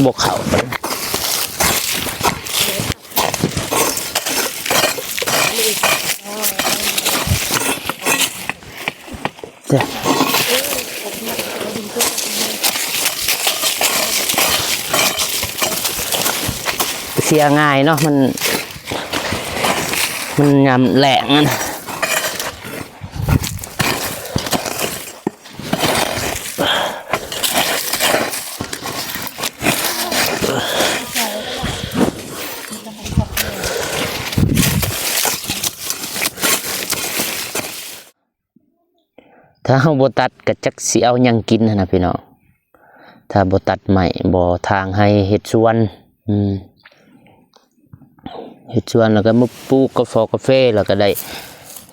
ບໍ່ເຂົ້າໄປ. ເສຍງ່າຍເນາະ ມັນ ມັນຍາມແລ້ງຫັ້ນ. ຖ້າເຮົາບໍ່ຕັດກໍຈັກຊິເອົາຫຍັງກິນຫັ້ນນະພີ່ນ້ອງ. ຖ້າບໍ່ຕັດໄມ້ ບໍ່ຖາງໄຮ່ ເຮັດສວນ ອືມ ເຮັດສວນແລ້ວກໍມາປູກກາຟອກາເຟ ແລ້ວກໍໄດ້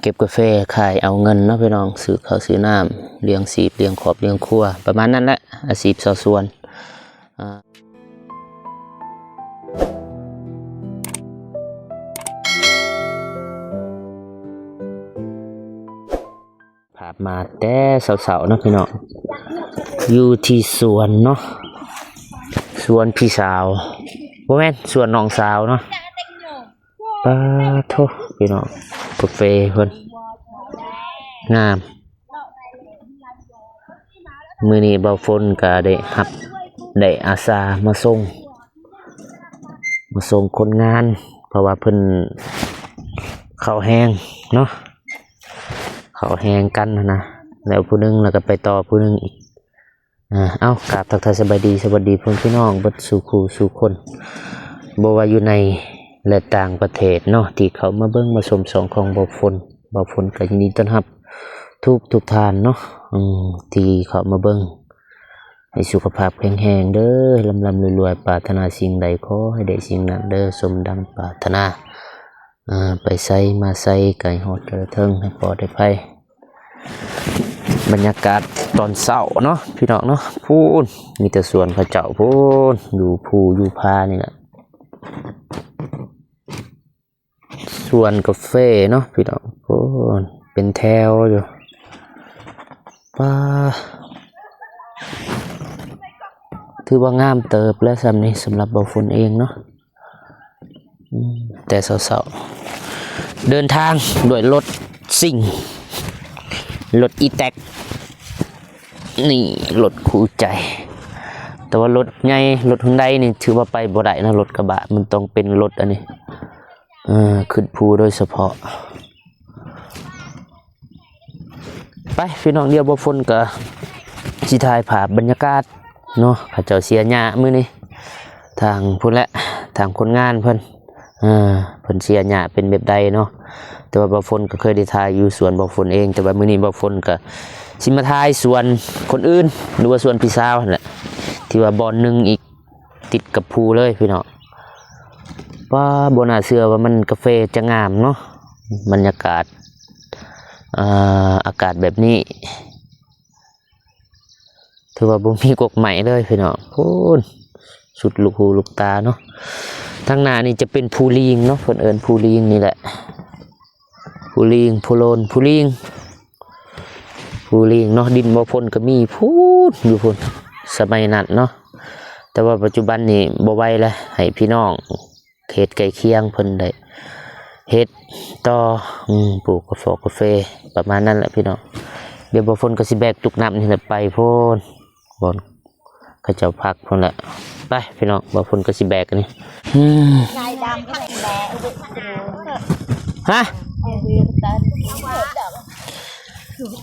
ເກັບກາເຟຂາຍເອົາເງິນເນາະພີ່ນ້ອງ ຊື້ເຂົ້າຊື້ນ້ຳ ລ້ຽງຊີບລ້ຽງຄອບລ້ຽງຄົວ ປະມານນັ້ນແຫຼະ ອາຊີບຊາວສວນ. ອາ ພາບມາແຕ່ເຊົ້າໆເນາະພີ່ນ້ອງ ຢູ່ທີ່ສວນເນາະ ສວນພີ່ສາວ ບໍ່ແມ່ນ ສວນນ້ອງສາວເນາະ. ປາໂທ້ ພີ່ນ້ອງ ກາເຟເພິ່ນງາມ. ມື້ນີ້ບ່າວຝົນກໍໄດ້ຮັບ ໄດ້ອາສາມາສົ່ງ ມາສົ່ງຄົນງານ ເພາະວ່າເພິ່ນເຂົ້າແຮງເນາະ ເຂົ້າແຮງກັນຫັ້ນນະ ແລ້ວຜູ້ໜຶ່ງ ແລ້ວກໍໄປຕໍ່ຜູ້ໜຶ່ງອີກ. ອາ ເອົາ ກາບທັກທາຍສະບາຍດີ ສະຫວັດດີພໍ່ແມ່ພີ່ນ້ອງເບິດສູ່ຄູ່ສູ່ຄົນ ບໍ່ວ່າຢູ່ໃນ ແລະ ຕ່າງປະເທດເນາະ ທີ່ເຂົ້າມາເບິ່ງມາຊົມຊ່ອງຂອງບ່າວຝົນ. ບ່າວຝົນກໍຍິນດີຕ້ອນຮັບທຸກໆທ່ານເນາະ ອືມ ທີ່ເຂົ້າມາເບິ່ງ. ໃຫ້ສຸຂະພາບແຂງແຮງເດີ ໃຫ້ລ່ຳໆລວຍໆ ປາດຖະໜາສິ່ງໃດຂໍໃຫ້ໄດ້ສິ່ງນັ້ນເດີ ສົມດັ່ງປາດຖະໜາ. ອາ ໄປໃສມາໃສ ໃກ້ຮອດໃກ້ເຖິງ ໃຫ້ປອດໃຫ້ໄພ. ບັນຍາກາດຕອນເຊົ້າເນາະ ພີ່ນ້ອງເນາະ ພຸ້ນ ມີແຕ່ສວນເຂົາເຈົ້າພຸ້ນ ຢູ່ພູຢູ່ຜານີ້ແຫຼະ. ສວນກາເຟເນາະພີ່ນ້ອງ ໂອ້ ເປັນແຖວຢູ່. ປາ ຖືວ່າງາມເຕີບແລ້ວຊ່ຳນີ້ ສຳລັບບ່າວຝົນເອງເນາະ. ອືມ ແຕ່ເຊົ້າໆ ເດີນທາງດ້ວຍລົດຊິງ ລົດອີແຕັກ ນີ້ລົດຄູ່ໃຈ ແຕ່ວ່າລົດໃຫຍ່ ລົດຮຸນໄດນີ້ຖືວ່າໄປບໍ່ໄດ້ນະ ລົດກະບະ ມັນຕ້ອງເປັນລົດອັນນີ້ ເອີ ຂຶ້ນພູໂດຍສະເພາະ. ໄປພີ່ນ້ອງ ດຽວບ່າວຝົນກະຊິຖ່າຍພາບບັນຍາກາດເນາະ ເຂົາເຈົ້າເສຍຫຍ້າມື້ນີ້ ທາງພຸ້ນແຫຼະ ທາງຄົນງານເພິ່ນ ເອີ ເພິ່ນເສຍຫຍ້າເປັນແບບໃດເນາະ. ແຕ່ວ່າບ່າວຝົນກໍເຄີຍໄດ້ຖ່າຍຢູ່ສວນບ່າວຝົນເອງ ແຕ່ວ່າມື້ນີ້ບ່າວຝົນກໍຊິມາຖ່າຍສວນຄົນອື່ນ ຫຼືວ່າສວນພີ່ສາວຫັ້ນແຫຼະ ທີ່ວ່າບ່ອນໜຶ່ງອີກ ຕິດກັບພູເລີຍພີ່ນ້ອງ. ປາ ບໍ່ໜ້າເຊື່ອວ່າມັນກາເຟຈະງາມເນາະ ບັນຍາກາດ ເອີ ອາກາດແບບນີ້ ຖືວ່າບໍ່ມີກົກໄມ້ເລີຍພີ່ນ້ອງ ພຸ້ນ ສຸດລູກຫູລູກຕາເນາະ. ທາງໜ້ານີ້ຈະເປັນພູລີງເນາະ ເພິ່ນເອີ້ນພູລີງນີ້ແຫຼະ ພູລີງ ພູໂລນ ພູລີງ ພູລີງເນາະ. ດິນບ່າວຝົນກໍມີພຸ້ນ ຢູ່ພຸ້ນ ສະໄໝນັ້ນເນາະ ແຕ່ວ່າປັດຈຸບັນນີ້ບໍ່ໄຫວແລ້ວ ໃຫ້ພີ່ນ້ອງເຂດໃກ້ຄຽງເພິ່ນໄດ້ເຮັດຕໍ່ ອືມ ປູກກາຟອກກາເຟ ປະມານນັ້ນແຫຼະພີ່ນ້ອງ. ດຽວບ່າວຝົນກໍຊິແບກຕຸກນ້ຳນີ້ແຫຼະໄປພຸ້ນ ບ່ອນເຂົາເຈົ້າພັກພຸ້ນແຫຼະ. ໄປພີ່ນ້ອງ ບ່າວຝົນກໍຊິແບກອັນນີ້ ອືມ ຫາ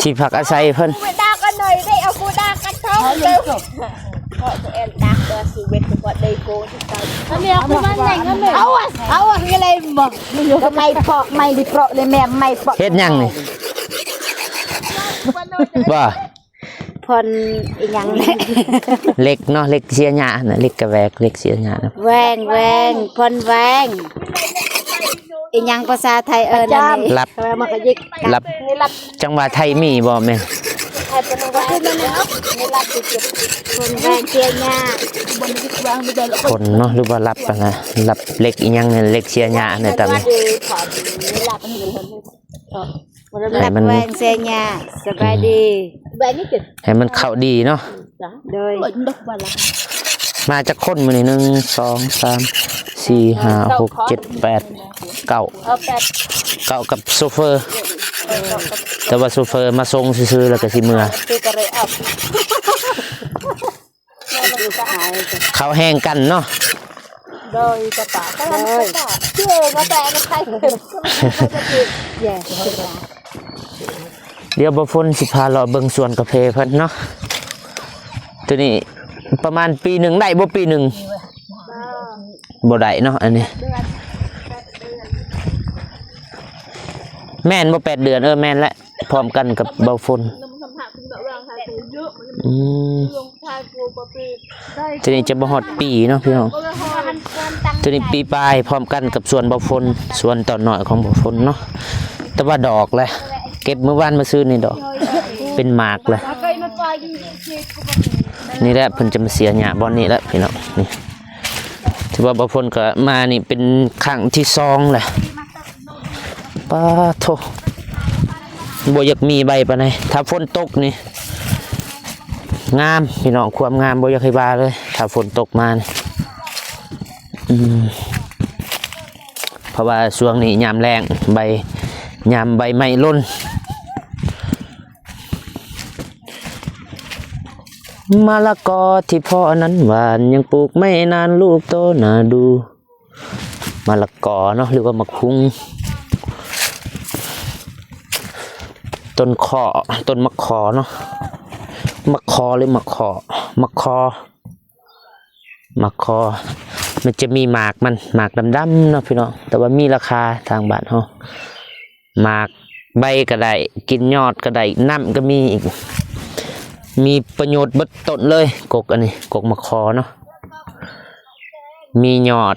ທີ່ພັກອາໄສເພິ່ນ ເຮັດຫຍັງນີ້ ບໍ່ ຜ່ອນອີຫຍັງ ເຫຼັກເນາະ ເຫຼັກເສຍຫຍ້ານະ ເຫຼັກກະແວກ ເຫຼັກເສຍຫຍ້ານະ ແວງ ແວງ ຜ່ອນແວງ ອີຫຍັງພາສາໄທເອີ້ນອັນນີ້ ລັບ ລັບ ຈັງຫວະໄທມີບໍ່ແມ່ ຜ່ອນແວງເສຍຫຍ້າ ຜ່ອນເນາະ ຫຼືວ່າລັບຫັ້ນນະ ລັບເຫຼັກອີຫຍັງນີ້ ເຫຼັກເສຍຫຍ້ານະ ຕາມ ໃຫ້ມັນ ແວງເສຍຫຍ້າ ສະບາຍດີ ໃຫ້ມັນເຂົ້າດີເນາະ ໂດຍ ມາຈັກຄົນມື້ນີ້? ໜຶ່ງ ສອງ ສາມ ສີ່ ຫ້າ ຫົກ ເຈັດ ແປດ ເກົ້າ ເອີ ແປດ ເກົ້າກັບໂຊເຟີ. ເອີ ເກົ້າກັບ ແຕ່ວ່າໂຊເຟີມາສົ່ງຊື່ໆ ແລ້ວກໍຊິເມືອ. ເຂົາແຮ່ງກັນເນາະ. ໂດຍ ສະປາ ໂດຍ ສະປາ ເອີ ມາແຕ່ໃນໄທ. ແຍ່ ດຽວບໍ່ຝົນຊິພາເລາະເບິ່ງສວນກາເຟເພິ່ນເນາະ. ໂຕນີ້ປະມານປີໜຶ່ງ ໄດ້ບໍ່ປີໜຶ່ງ? ບໍ່ໄດ້ເນາະ ອັນນີ້ ແມ່ນບໍ່ ແປດເດືອນ. ເອີ ແມ່ນແຫຼະ ພ້ອມກັນກັບເບົາຝົນ. ອືມ ໂຕນີ້ຈະບໍ່ຮອດປີເນາະພີ່ນ້ອງ. ໂຕນີ້ປີປາຍ ພ້ອມກັນກັບສວນເບົາຝົນ ສວນຕອນນ້ອຍຂອງເບົາຝົນເນາະ. ແຕ່ວ່າດອກແຫຼະ ເກັບມື້ວານມື້ຊືນນີ້ດອກ ເປັນໝາກແຫຼະ. ນີ້ແຫຼະ ເພິ່ນຈະມາເສຍຫຍ້າບ່ອນນີ້ແຫຼະພີ່ນ້ອງ. ນີ້ ຖືວ່າເບົາຝົນກໍມານີ້ເປັນຄັ້ງທີສອງແຫຼະ. ປາໂທ້ ບໍ່ຢາກມີໃບປານໃດ ຖ້າຝົນຕົກນີ້ງາມພີ່ນ້ອງ. ຄວາມງາມບໍ່ຢາກໃຫ້ວ່າເລີຍ ຖ້າຝົນຕົກມານີ້. ອືມ ເພາະວ່າຊ່ວງນີ້ຍາມແລ້ງ ໃບ ຍາມໃບໄມ້ຫຼົ່ນ. ມະລະກອທີ່ພໍ່ນັ້ນຫວ່ານ ຍັງປູກໄມ້ນານລູກໂຕໜ້າດູ. ມະລະກອເນາະ ຫຼືວ່າໝາກຫຸ່ງ ຕົ້ນຄໍ້ ຕົ້ນໝາກຄໍ້ເນາະ. ໝາກຄໍ້ ຫຼືໝາກຄໍ້? ໝາກຄໍ້ ໝາກຄໍ້ ມັນຈະມີໝາກມັນ ໝາກດຳໆເນາະພີ່ນ້ອງ. ແຕ່ວ່າມີລາຄາທາງບ້ານເຮົາ. ໝາກໃບກໍໄດ້ ກິນຍອດກໍໄດ້ ນ້ຳກໍມີອີກ ມີປະໂຫຍດເບິດຕົ້ນເລີຍ. ກົກອັນນີ້ ກົກໝາກຄໍ້ເນາະ ມີຍອດ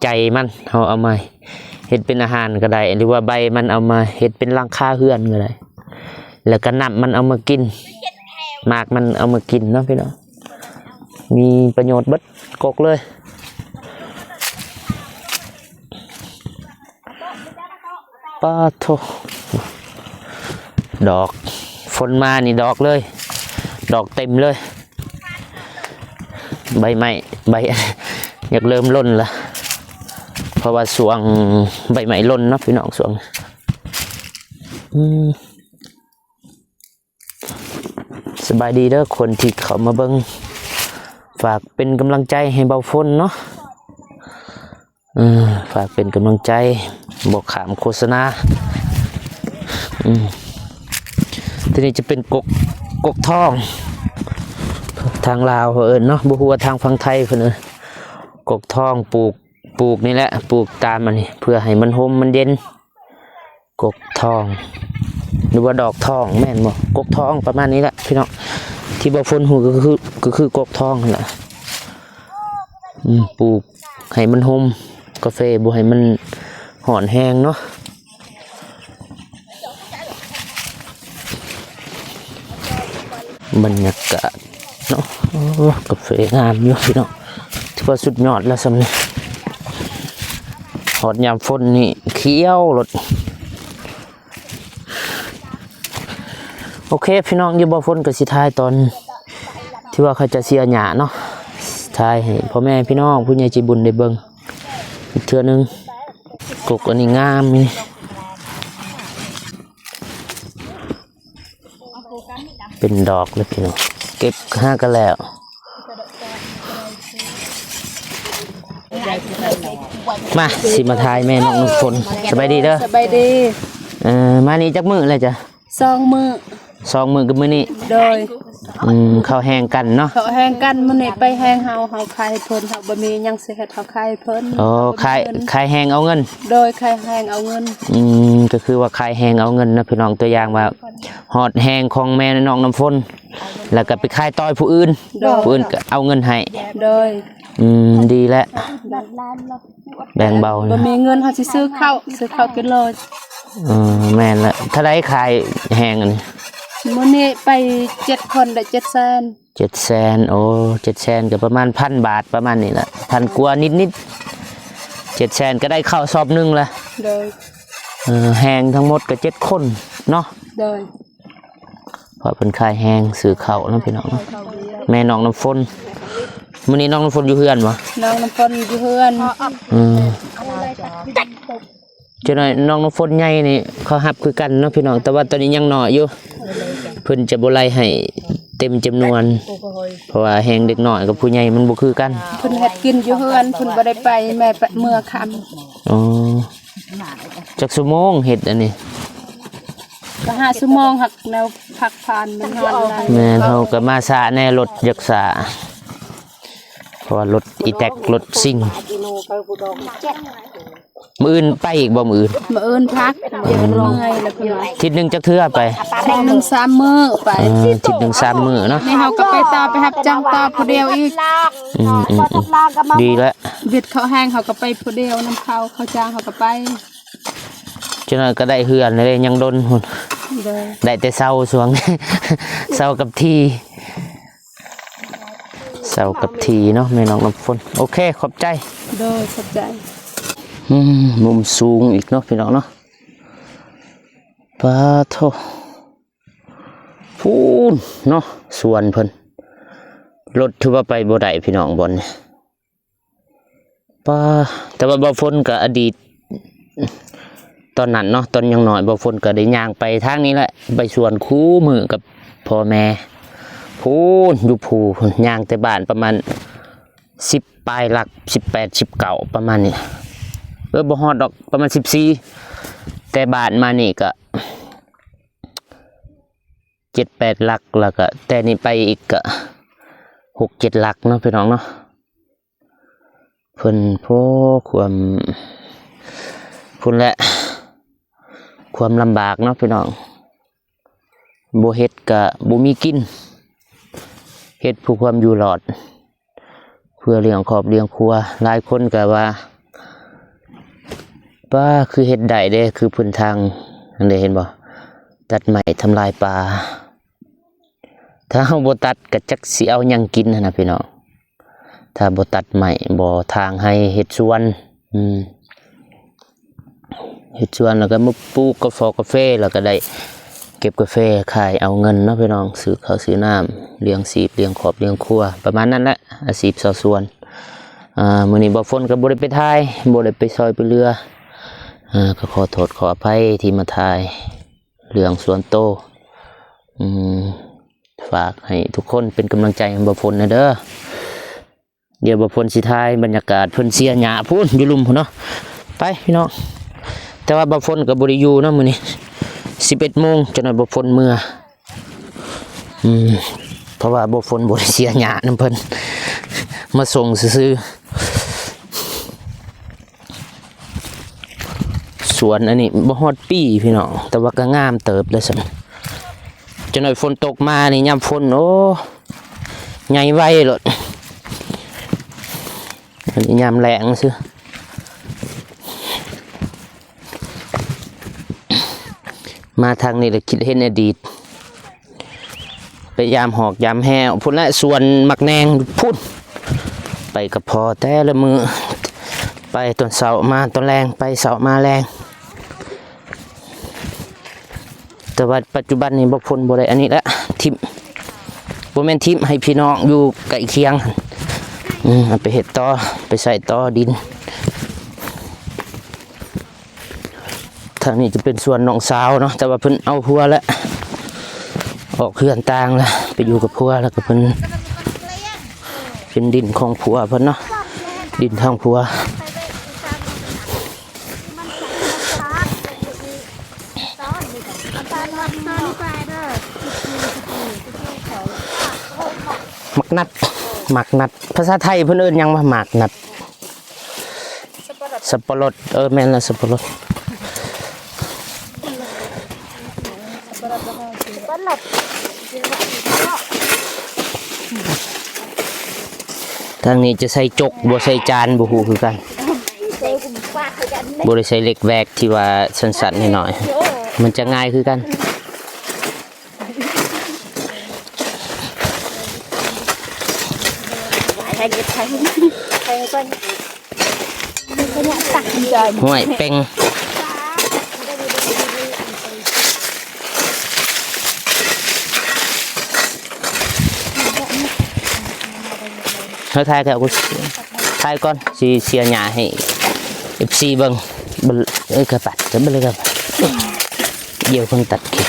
ໃຈມັນ ເຮົາເອົາມາເຮັດເປັນອາຫານກໍໄດ້ ຫຼືວ່າໃບມັນເອົາມາເຮັດເປັນຫຼັງຄາເຮືອນກໍໄດ້ ແລ້ວກໍນ້ຳມັນເອົາມາກິນ ໝາກມັນເອົາມາກິນເນາະພີ່ນ້ອງ. ມີປະໂຫຍດເບິດກົກເລີຍ. ປາໂທ້ ດອກ ຝົນມານີ້ດອກເລີຍ ດອກເຕັມເລີຍ. ໃບໄມ້ ໃບ ຢາກເລີ່ມຫຼົ່ນລະ ເພາະວ່າຊ່ວງໃບໄມ້ຫຼົ່ນເນາະພີ່ນ້ອງ ຊ່ວງ ອືມ. ສະບາຍດີເດີ ຄົນທີ່ເຂົ້າມາເບິ່ງ ຝາກເປັນກຳລັງໃຈໃຫ້ເບົາຝົນເນາະ. ເອີ ຝາກເປັນກຳລັງໃຈ ບໍ່ຂ້າມໂຄສະນາ. ອືມ ໂຕນີ້ຈະເປັນກົກ ກົກທອງ ທາງລາວເຂົາເອີ້ນເນາະ ບໍ່ຮູ້ວ່າທາງຝັ່ງໄທເພິ່ນເອີ້ນ ກົກທອງ ປູກ ປູກນີ້ແຫຼະ ປູກຕາມອັນນີ້ ເພື່ອໃຫ້ມັນຮົ່ມມັນເຢັນ. ກົກທອງ ຫຼືວ່າດອກທອງແມ່ນບໍ່? ກົກທອງປະມານນີ້ແຫຼະພີ່ນ້ອງ ທີ່ເບົາຝົນຮູ້ກໍຄື ກໍຄືກົກທອງຫັ້ນແຫຼະ. ອືມ ປູກໃຫ້ມັນຮົ່ມກາເຟ ບໍ່ໃຫ້ມັນຮ້ອນແຮງເນາະ. ບັນຍາກາດເນາະ ໂອ້ ກາເຟງາມຢູ່ພີ່ນ້ອງ ຖືວ່າສຸດຍອດແລ້ວຊ່ຳນີ້. ຮອດຍາມຝົນນີ້ຂຽວໂລດ. ໂອເຄພີ່ນ້ອງ ດຽວເບົາຝົນກໍຊິຖ່າຍຕອນທີ່ວ່າເຂົາຈະເສຍຫຍ້າເນາະ ຖ່າຍໃຫ້ພໍ່ແມ່ພີ່ນ້ອງຜູ້ໃຫຍ່ໃຈບຸນໄດ້ເບິ່ງອີກເທື່ອໜຶ່ງ. ກົກອັນນີ້ງາມນີ້ ເປັນດອກເລີຍພີ່ນ້ອງ ເກັບຫາກໍແລ້ວ. ມາ ຊິມາຖ່າຍແມ່ນ້ອງນ້ຳຝົນ. ສະບາຍດີເດີ. ສະບາຍດີ. ເອີ ມານີ້ຈັກມື້ແລ້ວຈະ? ສອງມື້. ສອງມື້ກັບມື້ນີ້. ໂດຍ. ອືມ ເຂົ້າແຮງກັນເນາະ. ເຂົ້າແຮງກັນ ມື້ນີ້ໄປແຮງເຮົາ ເຮົາຂາຍໃຫ້ເພິ່ນ ເຮົາບໍ່ມີຫຍັງຊິເຮັດ ເຮົາຂາຍໃຫ້ເພິ່ນ. ໂອ້ ຂາຍ ຂາຍແຮງເອົາເງິນ. ໂດຍ ຂາຍແຮງເອົາເງິນ. ອືມ ກໍຄືວ່າຂາຍແຮງເອົາເງິນເນາະພີ່ນ້ອງ ຕົວຢ່າງວ່າຮອດແຮງຂອງແມ່ນ້ອງນ້ຳຝົນ ແລ້ວກໍໄປຂາຍຕໍ່ໃຫ້ຜູ້ອື່ນ. ໂດຍ. ຜູ້ອື່ນກໍເອົາເງິນໃຫ້. ໂດຍ. ອືມ ດີແລ້ວ ແບ່ງເບົາ. ບໍ່ມີເງິນເຮົາຊິຊື້ເຂົ້າ ຊື້ເຂົ້າກິນໂລ. ເອີ ແມ່ນລະ. ເທົ່າໃດຂາຍແຮງອັນນີ້? ມື້ນີ້ໄປເຈັດຄົນໄດ້ເຈັດແສນ. ເຈັດແສນ. ໂອ້ ເຈັດແສນກໍປະມານພັນບາດ ປະມານນີ້ລະ ພັນກວ່ານິດໆ. ເຈັດແສນກໍໄດ້ເຂົ້າຊອບໜຶ່ງລະ. ໂດຍ. ເອີ ແຮງທັງໝົດກໍເຈັດຄົນເນາະ. ໂດຍ. ເພາະເພິ່ນຂາຍແຮງຊື້ເຂົ້າເນາະພີ່ນ້ອງເນາະ. ແມ່ນ້ອງນ້ຳຝົນ ມື້ນີ້ນ້ອງນ້ຳຝົນຢູ່ເຮືອນບໍ່? ນ້ອງນ້ຳຝົນຢູ່ເຮືອນ. ອືມ ຈັກໜ້ອຍນ້ອງນ້ຳຝົນໃຫຍ່ນີ້ເຂົາຮັບຄືກັນເນາະພີ່ນ້ອງ, ແຕ່ວ່າຕອນນີ້ຍັງນ້ອຍຢູ່ ເພິ່ນຈະບໍ່ໄລ່ໃຫ້ເຕັມຈຳນວນ ເພາະວ່າແຮງເດັກນ້ອຍກັບຜູ້ໃຫຍ່ມັນບໍ່ຄືກັນ. ເພິ່ນເຮັດກິນຢູ່ເຮືອນ ເພິ່ນບໍ່ໄດ້ໄປ ແມ່ໄປເມືອຄ່ຳ. ອໍ ຈັກຊົ່ວໂມງເຮັດອັນນີ້? ກໍຫ້າຊົ່ວໂມງ ຫາກແນວພັກຜ່ອນມັນຮ້ອນ. ແມ່ນ ເຮົາກໍມາຊ້າແດ່ ລົດຢາກຊ້າ ເພາະວ່າລົດອີແຕັກ ລົດຊິງ. ມື້ອື່ນໄປອີກບໍ່? ມື້ອື່ນ ມື້ອື່ນພັກ ອືມ ເມື່ອຍແລ້ວ. ທິດໜຶ່ງຈັກເທື່ອໄປ? ທິດໜຶ່ງສາມມື້ໄປ. ເອີ ທິດໜຶ່ງສາມມື້ເນາະ. ນີ້ເຮົາກໍໄປຕໍ່ ໄປຮັບຈ້າງຕໍ່ຜູ້ດຽວອີກ. ອືມໆໆ ດີແລ້ວ ວຽກເຂົາແຮງ ເຮົາກໍໄປຜູ້ດຽວນຳເຂົາ ເຂົາຈ້າງເຮົາກໍໄປ. ຈັກໜ້ອຍກໍໄດ້ເຮືອນແລ້ວເດ້ ຍັງດົນພຸ້ນ. ໂດຍ ໄດ້ແຕ່ເຊົາຊ່ວງ ເຊົາກັບທີ່ ເຊົາກັບທີ່ເນາະ ແມ່ນ້ອງນ້ຳຝົນ. ໂອເຄ ຂອບໃຈ. ໂດຍ ຂອບໃຈ. ອືມ ມຸມສູງອີກເນາະພີ່ນ້ອງເນາະ. ປາໂທ້ ພຸ້ນເນາະ ສວນເພິ່ນ ລົດຖືວ່າໄປບໍ່ໄດ້ພີ່ນ້ອງ ບ່ອນນີ້. ປາ ແຕ່ວ່າບ່າວຝົນກໍອະດີດ ຕອນນັ້ນເນາະ ຕອນຍັງນ້ອຍ ບ່າວຝົນກໍໄດ້ຍ່າງໄປທາງນີ້ແຫຼະ ໄປສວນຄູ່ມື້ກັບພໍ່ແມ່. ພຸ້ນຢູ່ພູພຸ້ນ ຍ່າງແຕ່ບ້ານປະມານສິບປາຍຫຼັກ ສິບແປດ ສິບເກົ້າ ປະມານນີ້. ເອີ ບໍ່ຮອດດອກ ປະມານສິບສີ່. ແຕ່ບ້ານມານີ້ກໍເຈັດແປດຫຼັກ ແລ້ວກໍແຕ່ນີ້ໄປອີກກໍຫົກເຈັດຫຼັກເນາະ ພີ່ນ້ອງເນາະ. ເພິ່ນ ໂອ້ ຄວາມ ພຸ້ນແຫຼະ ຄວາມລຳບາກເນາະ ພີ່ນ້ອງ. ບໍ່ເຮັດກະບໍ່ມີກິນ ເຮັດເພື່ອຄວາມຢູ່ລອດ ເພື່ອລ້ຽງຄອບລ້ຽງຄົວ. ຫຼາຍຄົນກະວ່າ ປ້າ ຄືເຮັດໄດ້ເດ້ ຄືພື້ນທາງ ອັນນີ້ເຫັນບໍ່ ຕັດໄມ້ທຳລາຍປ່າ. ຖ້າເຮົາບໍ່ຕັດກະຈັກຊິເອົາຫຍັງກິນຫັ້ນນະ ພີ່ນ້ອງ. ຖ້າບໍ່ຕັດໄມ້ ບໍ່ຖາງໄຮ່ ເຮັດສວນ ອືມ ເຮັດສວນແລ້ວກໍມາປູກກາຟອກາເຟ ແລ້ວກໍໄດ້ເກັບກາເຟຂາຍເອົາເງິນເນາະ ພີ່ນ້ອງ, ຊື້ເຂົ້າຊື້ນ້ຳ ລ້ຽງຊີບລ້ຽງຄອບລ້ຽງຄົວ ປະມານນັ້ນແຫຼະ ອາຊີບຊາວສວນ. ອາ ມື້ນີ້ບ່າວຝົນກໍບໍ່ໄດ້ໄປຖ່າຍ ບໍ່ໄດ້ໄປຊ່ອຍໄປເຫຼືອ ອາ ກໍຂໍໂທດຂໍອະໄພທີ່ມາຖ່າຍເລື່ອງສ່ວນໂຕ ອືມ ຝາກໃຫ້ທຸກຄົນເປັນກຳລັງໃຈໃຫ້ບ່າວຝົນແດ່ເດີ. ດຽວບ່າວຝົນຊິຖ່າຍບັນຍາກາດເພິ່ນເສຍຫຍ້າພຸ້ນ ຢູ່ລຸ່ມພຸ້ນເນາະ. ໄປພີ່ນ້ອງ ແຕ່ວ່າບ່າວຝົນກໍບໍ່ໄດ້ຢູ່ເນາະມື້ນີ້ ສິບເອັດໂມງ ຈັກໜ້ອຍບ່າວຝົນເມືອ ອືມ ເພາະວ່າບ່າວຝົນບໍ່ໄດ້ເສຍຫຍ້ານຳເພິ່ນ ມາສົ່ງຊື່ໆ. ສວນອັນນີ້ບໍ່ຮອດປີພີ່ນ້ອງ ແຕ່ວ່າກໍງາມເຕີບແລ້ວຊັ້ນ. ຈັກໜ້ອຍຝົນຕົກມານີ້ ຍາມຝົນ ໂອ້ ໃຫຍ່ໄວໂລດ. ອັນນີ້ຍາມແລ້ງຊື່ ມາທາງນີ້ລະຄິດເຫັນອະດີດ. ໄປຢາມຫອກຢາມແຫ້ວພຸ້ນແຫຼະ ສວນໝາກແໜງພຸ້ນ ໄປກັບພໍ່ແຕ່ລະມື້ ໄປຕອນເຊົ້າມາຕອນແລງ ໄປເຊົ້າມາແລງ. ແຕ່ວ່າປັດຈຸບັນນີ້ບໍ່ພົ້ນບໍ່ໄດ້ອັນນີ້ລະ ຖິ້ມ ບໍ່ແມ່ນຖິ້ມ ໃຫ້ພີ່ນ້ອງຢູ່ໃກ້ຄຽງ ອືມ ເອົາໄປເຮັດຕໍ່ ໄປໃສ່ຕໍ່ດິນ. ທາງນີ້ຈະເປັນສວນນ້ອງສາວເນາະ ແຕ່ວ່າເພິ່ນເອົາຜົວແລ້ວ ອອກເຮືອນຕ່າງແລ້ວ ໄປຢູ່ກັບຜົວແລ້ວ ກໍເພິ່ນ ເປັນດິນຂອງຜົວເພິ່ນເນາະ ດິນທາງຜົວ. ໝາກນັດ ໝາກນັດ ພາສາໄທເພິ່ນເອີ້ນຫຍັງວະ ໝາກນັດ? ສັບປະລົດ ເອີ ແມ່ນລະ ສັບປະລົດ. ທາງນີ້ຈະໃສ່ຈົກ ບໍ່ໃສ່ຈານ ບໍ່ຮູ້ຄືກັນ ບໍ່ໄດ້ໃສ່ເຫຼັກແວກທີ່ວ່າສັ້ນໆ ໜ້ອຍໆ ມັນຈະງ່າຍຄືກັນ. ຫ້ວຍ ເປັ່ງ ເຮົາຖ່າຍແລ້ວກໍຖ່າຍກ່ອນ ຊິເສຍຫຍ້າໃຫ້ເອັຟຊີເບິ່ງ. ເບິ່ງ ເອີ ກະປັດ ກະເບິ່ງເລີຍ ກະປັດ ດຽວເພິ່ນຕັດຄລິບ.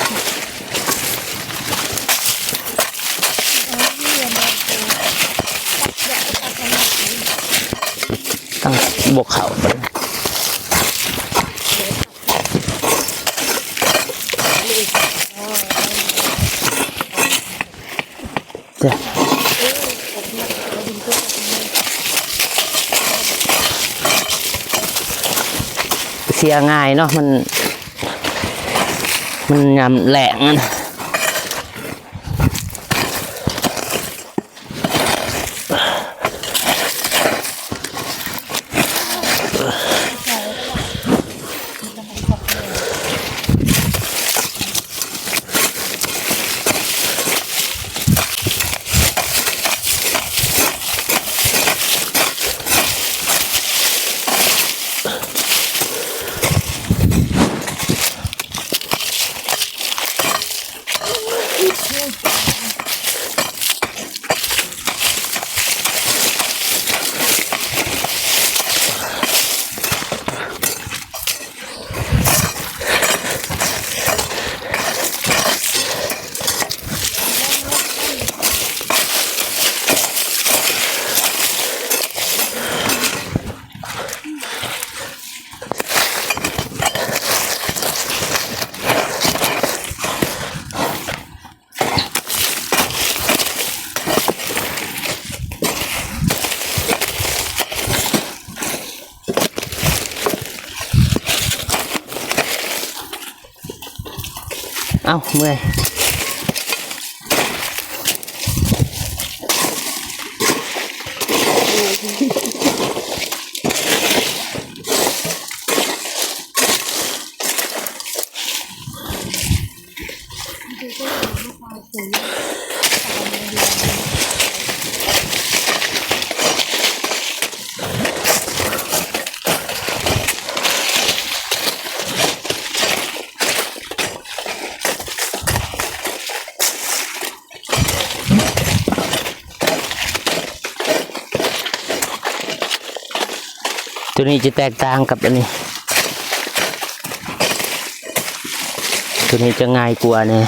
ຕັ້ງບໍ່ເຂົ້າໄປ. ເສຍງ່າຍເນາະ ມັນ ມັນຍາມແລ້ງຫັ້ນ. ເອົ້າ ເມື່ອຍ. ໂຕນີ້ຈະແຕກຕ່າງກັບອັນນີ້ ໂຕນີ້ຈະງ່າຍກວ່າແດ່.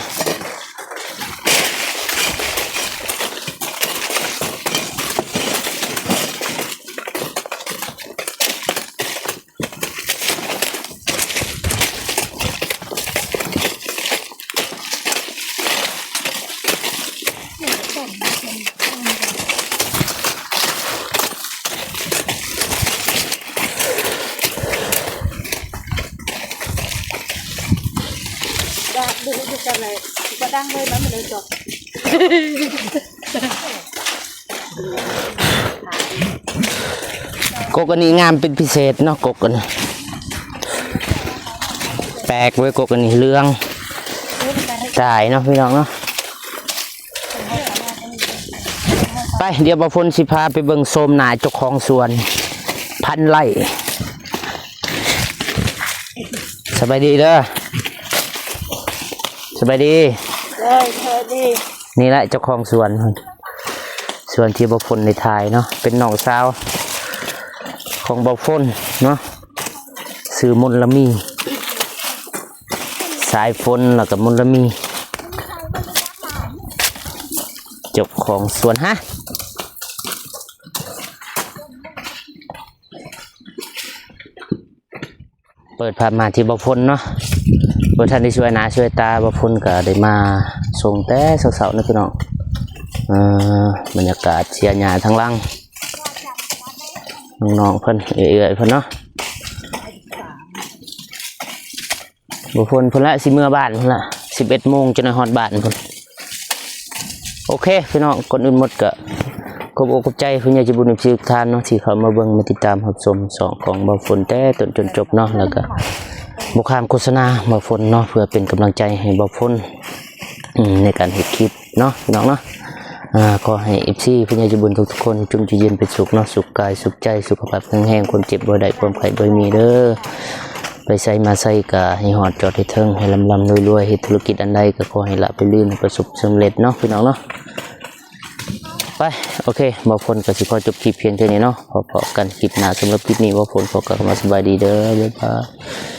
ກົກອັນນີ້ງາມເປັນພິເສດເນາະ ກົກອັນນີ້ ແປກເວີຍ ກົກອັນນີ້ເຫຼືອງຕາຍເນາະ ພີ່ນ້ອງເນາະ. ໄປ ດຽວບ່າວຝົນຊິພາໄປເບິ່ງໂສມໜ້າເຈົ້າຂອງສວນພັນໄລ່. ສະບາຍດີເດີ ສະບາຍດີ ເອີຍ ສະບາຍດີ. ນີ້ແຫຼະເຈົ້າຂອງສວນ ສວນທີ່ບ່າວຝົນໄດ້ຖ່າຍເນາະ ເປັນນ້ອງສາວຂອງບ່າວຝົນເນາະ ຊື່ມົນລະມີ ສາຍຝົນ ແລ້ວກໍມົນລະມີ ເຈົ້າຂອງສວນ. ຮະ ເປີດພາບມາທີ່ບ່າວຝົນເນາະ ບໍ່ທັນໄດ້ຊ່ວຍໜ້າຊ່ວຍຕາ ບ່າວຝົນກໍໄດ້ມາສົ່ງແຕ່ເຊົ້າໆ ນະພີ່ນ້ອງ. ເອີ ບັນຍາກາດເສຍຫຍ້າທາງຫຼັງ ນ້ອງໆ ເພິ່ນ ເອື້ອຍໆ ເພິ່ນເນາະ. ບໍ່ພຸ້ນ ພຸ້ນລະ ຊິເມືອບ້ານພຸ້ນລະ ສິບເອັດໂມງ ຈົນໄດ້ຮອດບ້ານພຸ້ນ. ໂອເຄ ພີ່ນ້ອງ ກ່ອນອື່ນໝົດກະຂອບອົກຂອບໃຈຜູ້ໃຫຍ່ໃຈບຸນທຸກທ່ານເນາະ ທີ່ເຂົ້າມາເບິ່ງມາຕິດຕາມຮັບຊົມຊ່ອງຂອງບ່າວຝົນແຕ່ຕົ້ນຈົນຈົບເນາະ ແລ້ວກະບໍ່ຂ້າມໂຄສະນາບ່າວຝົນເນາະ ເພື່ອເປັນກຳລັງໃຈໃຫ້ບ່າວຝົນ ອືມ ໃນການເຮັດຄລິບ ເນາະ ພີ່ນ້ອງເນາະ. ອາ ຂໍໃຫ້ເອັຟຊີຜູ້ໃຫຍ່ໃຈບຸນທຸກໆຄົນ ຈົ່ງຢູ່ເຢັນເປັນສຸກເນາະ ສຸກກາຍສຸກໃຈ ສຸຂະພາບແຂງແຮງ ຄວາມເຈັບບໍ່ໃຫ້ໄດ້ ຄວາມໄຂ້ບໍ່ໃຫ້ມີເດີ. ໄປໃສມາໃສກະໃຫ້ຮອດຈອດໃຫ້ເຖິງ ໃຫ້ລ່ຳໆລວຍໆ ເຮັດທຸລະກິດອັນໃດກະຂໍໃຫ້ລາບລື່ນ ໃຫ້ປະສົບສຳເລັດເນາະ ພີ່ນ້ອງເນາະ. ໄປ ອເຄ ບ່າວຝົນກໍຊິຂໍຈົບຄລິບພຽງເທົ່ານີ້ເນາະ ພໍ້ກັນຄລິບໜ້າ. ສຳລັບຄລິບນີ້ ບ່າວຝົນຂໍກ່າວຄຳວ່າສະບາຍດີເດີ ບາຍບາຍ.